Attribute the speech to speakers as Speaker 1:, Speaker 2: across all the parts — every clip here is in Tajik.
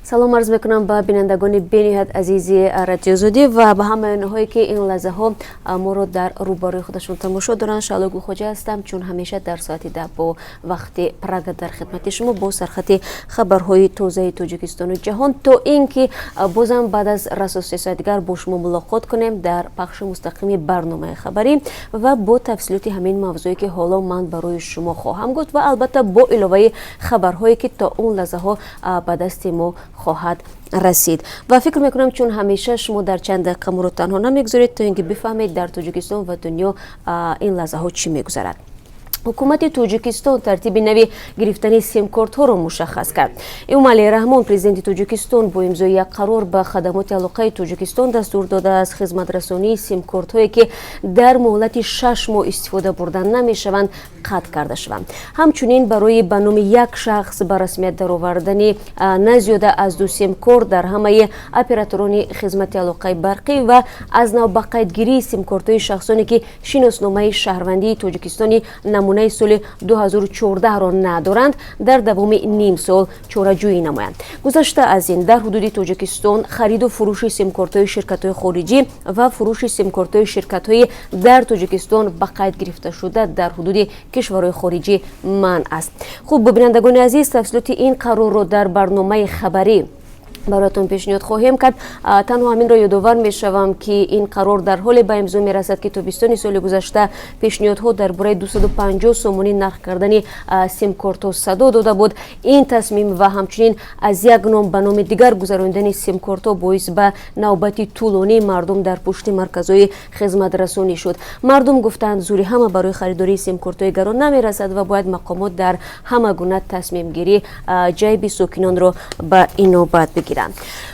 Speaker 1: Салом арз мекунам ба бинандагони бениҳоят азизи Радиои Озодӣ ва ба ҳамаи онҳое, ки ин лаҳзаҳо моро дар рӯбарӯи худашон тамошо доранд. Шаҳло Гулхоҷа ҳастам, чун ҳамеша дар соати 10 бо вақти Прага дар хидмати шумо бо сархати хабарҳои тозаи Тоҷикистону ҷаҳон, то ин ки бозам баъд аз расо 3 соат дигар бо шумо мулоқот кунем дар пахши мустақими барномаи хабарӣ ва бо тафсилоти ҳамин мавзӯе, ки ҳоло ман барои шумо хоҳам гуфт, ва албатта бо иловаи хабарҳое, ки то он лаҳзаҳо ба дасти мо хоҳад расид. Ва фикр мекунам, чун ҳамеша шумо дар чанд дақиқа моро танҳо намегузоред, то ин ки бифаҳмед, дар Тоҷикистон ва дунё ин лаҳзаҳо чӣ мегузарад. Ҳукумати Тоҷикистон тартиби нави гирифтани симкортҳоро мушаххас кард. Эмомалӣ Раҳмон, президенти Тоҷикистон, бо имзои як қарор ба Хадамоти алоқаи Тоҷикистон дастур додааст, хизматрасонии симкортҳое, ки дар муҳлати 6 моҳ истифода бурда намешаванд, қатъ карда шаванд. Ҳамчунин барои ба номи як шахс ба расмият даровардани на зиёда аз ду симкорт дар ҳамаи операторони хизмати алоқаи барқӣ ва аз нав ба қайдгирии симкортҳои шахсоне, ки шиносномаи шаҳрвандии Тоҷикистони намунаи соли 2014-ро надоранд, дар давоми ним сол чораҷӯӣ намоянд. Гузашта аз ин, дар ҳудуди Тоҷикистон хариду фурӯши симкортҳои ширкатҳои хориҷӣ ва фурӯши симкортҳои ширкатҳои дар Тоҷикистон ба қайд гирифташуда дар ҳудуди кишварҳои хориҷӣ манъ аст. Хуб, бинандагони азиз, тафсилоти ин қарорро дар барномаи хабарӣ бароятон пешниҳод хоҳем кард. Танҳо ҳаминро ёдовар мешавам, ки ин қарор дар ҳоле ба имзо мерасад, ки тобистони соли гузашта пешниҳодҳо дар бораи 250 сомонӣ нарх кардани симкортҳо садо дода буд. Ин тасмим ва ҳамчунин аз як ном ба номи дигар гузаронидани симкортҳо боис ба навбати тӯлонии мардум дар пушти марказҳои хизматрасонӣ шуд. Мардум гуфтанд, зӯри ҳама барои харидории симкортҳои гарон намерасад ва бояд мақомот дар ҳама гуна тасмимгирӣ ҷайби сокинонро ба инобат бигиранд.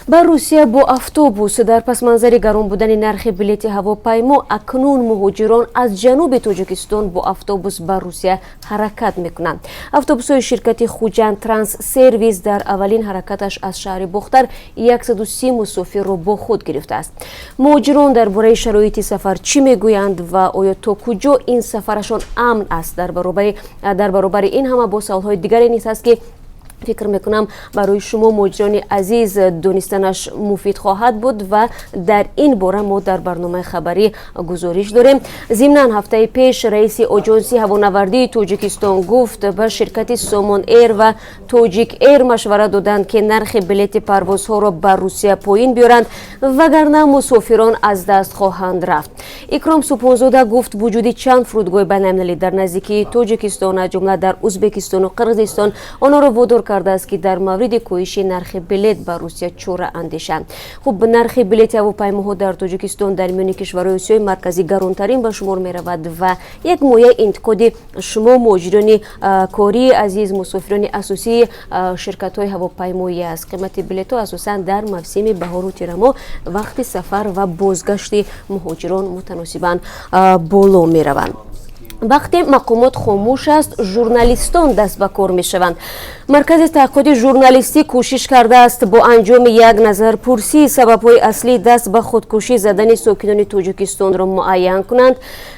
Speaker 1: Ба Русия бо автобус. Дар пасманзари гарон будани нархи билети ҳавопаймо акнун муҳоҷирон аз ҷануби Тоҷикистон бо автобус ба Русия ҳаракат мекунанд. Автобусҳои ширкати Хуҷанд Транс Сервис дар аввалин ҳаракаташ аз шаҳри Бохтар 130 мусофирро бо худ гирифтааст. Муҳоҷирон дар бораи шароити сафар чӣ мегӯянд ва оё то куҷо ин сафарашон амн аст? Дар баробари ин ҳама бо саволҳои дигаре низ ҳаст, ки фикр мекунам, барои шумо, муҳоҷирони азиз, донистанаш муфид хоҳад буд, ва дар ин бора мо дар барномаи хабарӣ гузориш дорем. Зимнан, ҳафтаи пеш раиси Оҷонсии ҳавонавардии Тоҷикистон гуфт, ба ширкати Сомон Эйр ва Тоҷик Эйр машварат доданд, ки нархи билети парвозҳоро ба Русия поин биёранд, вагарна мусофирон аз даст хоҳанд рафт. Икром Субҳонзода гуфт, вуҷуди чанд фурудгоҳи байналмилалӣ дар наздикии Тоҷикистон, аз ҷумла дар Узбекистону Қирғизистон, онҳоро водор кардааст, ки дар мавриди коҳиши нархи билет ба Русия чора андешанд. Хуб, нархи билети ҳавопаймоҳо дар Тоҷикистон дар миёни кишварҳои Осиёи Марказӣ гаронтарин ба шумор меравад ва як мояи интиқоди шумо, муҳоҷирони кории азиз, мусофирони асосии ширкатҳои ҳавопаймоӣ аст. Қимати билетҳо асосан дар мавсими баҳору тирамоҳ, вақти сафар ва бозгашти муҳоҷирон, мутаносибан боло мераванд. Вақте мақомот хомӯш аст, журналистон даст ба кор мешаванд. Маркази таҳқиқоти журналистӣ кӯшиш кардааст бо анҷоми як назарпурсӣ сабабҳои аслии даст ба худкушӣ задани сокинони Тоҷикистонро муайян кунанд.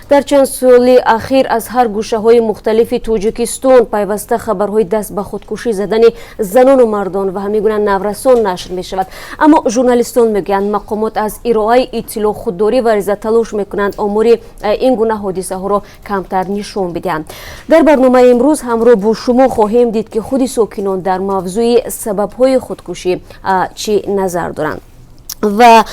Speaker 1: Дар чанд соли ахир аз ҳар гӯшаҳои мухталифи Тоҷикистон пайваста хабарҳои даст ба худкушӣ задани занону мардон ва ҳамин гуна наврасон нашр мешавад. Аммо журналистон мегӯянд, мақомот аз ироаи иттилоъ худдорӣ варзида, талош мекунанд омори ин гуна ҳодисаҳоро камтар нишон бидиҳанд. Дар барномаи имрӯз ҳамроҳ бо шумо хоҳем дид, ки худи сокинон дар мавзӯи сабабҳои худкушӣ чӣ назар доранд. Ва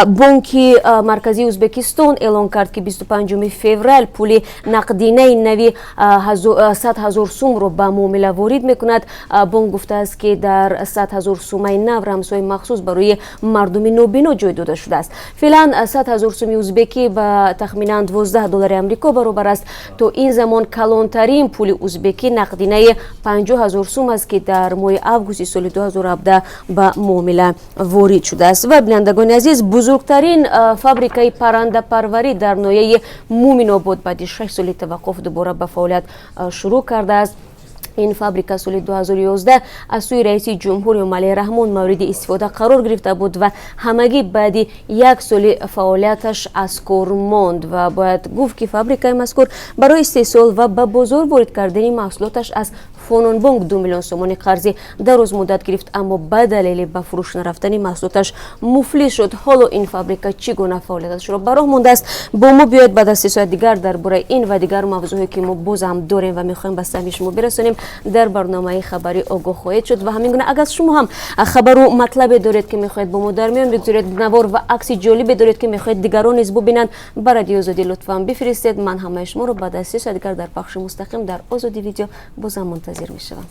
Speaker 1: Бонки Марказии Ӯзбекистон эълон кард, ки 25 феврал пули нақдинаи нави 100 000 сумро ба муомила ворид мекунад. Бонк гуфтааст, ки дар 100 000 сумаи нав рамзҳои махсус барои мардуми нобино ҷой дода шудааст. Феълан 100 000 суми узбекӣ ба тахминан 12 доллари Амрико баробар аст. То ин замон калонтарин пули узбекӣ нақдинаи 50 000 сум аст, ки дар моҳи августи соли 2017 ба муомила ворид шудааст. Ва, бинандагони азиз, бузургтарин фабрикаи паррандапарварӣ дар ноҳияи Муминобод баъди 6 соли таваққуф дубора ба фаъолият шурӯъ кардааст. Ин фабрика соли 2011 аз сӯи раиси ҷумҳур Эмомалӣ Раҳмон мавриди истифода қарор гирифта буд ва ҳамагӣ баъди як соли фаъолияташ аз кор монд. Ва бояд гуфт, ки фабрикаи мазкур барои истеҳсол ва ба бозор ворид кардани маҳсулоташ аз Фононбонк 2 миллион сомонӣ қарзи дарозмуддат гирифт, аммо ба далели ба фурӯш нарафтани маҳсулоташ муфлис шуд. Ҳоло ин фабрика чӣ гуна фаъолияташро ба роҳ мондааст? Бо мо биёед, баъд аз 3 соат дигар дар бораи ин ва дигар мавзӯъҳое, ки мо боз ҳам дорем ва мехоҳем ба самъи шумо бирасонем, дар барномаи хабарӣ огоҳ хоҳед шуд. Ва ҳамин гуна, агар шумо ҳам хабару матлабе доред, ки мехоҳед бо мо дар миён бигзоред, навор ва акси ҷолибе доред, ки мехоҳед дигарон низ бубинанд, ба Радиои Озодӣ лутфан бифиристед. Ман ҳамаи шуморо баъд аз 3 соат дигар дар пахши мустақим дар Озодӣ Видео бозам мунтазир мешавам.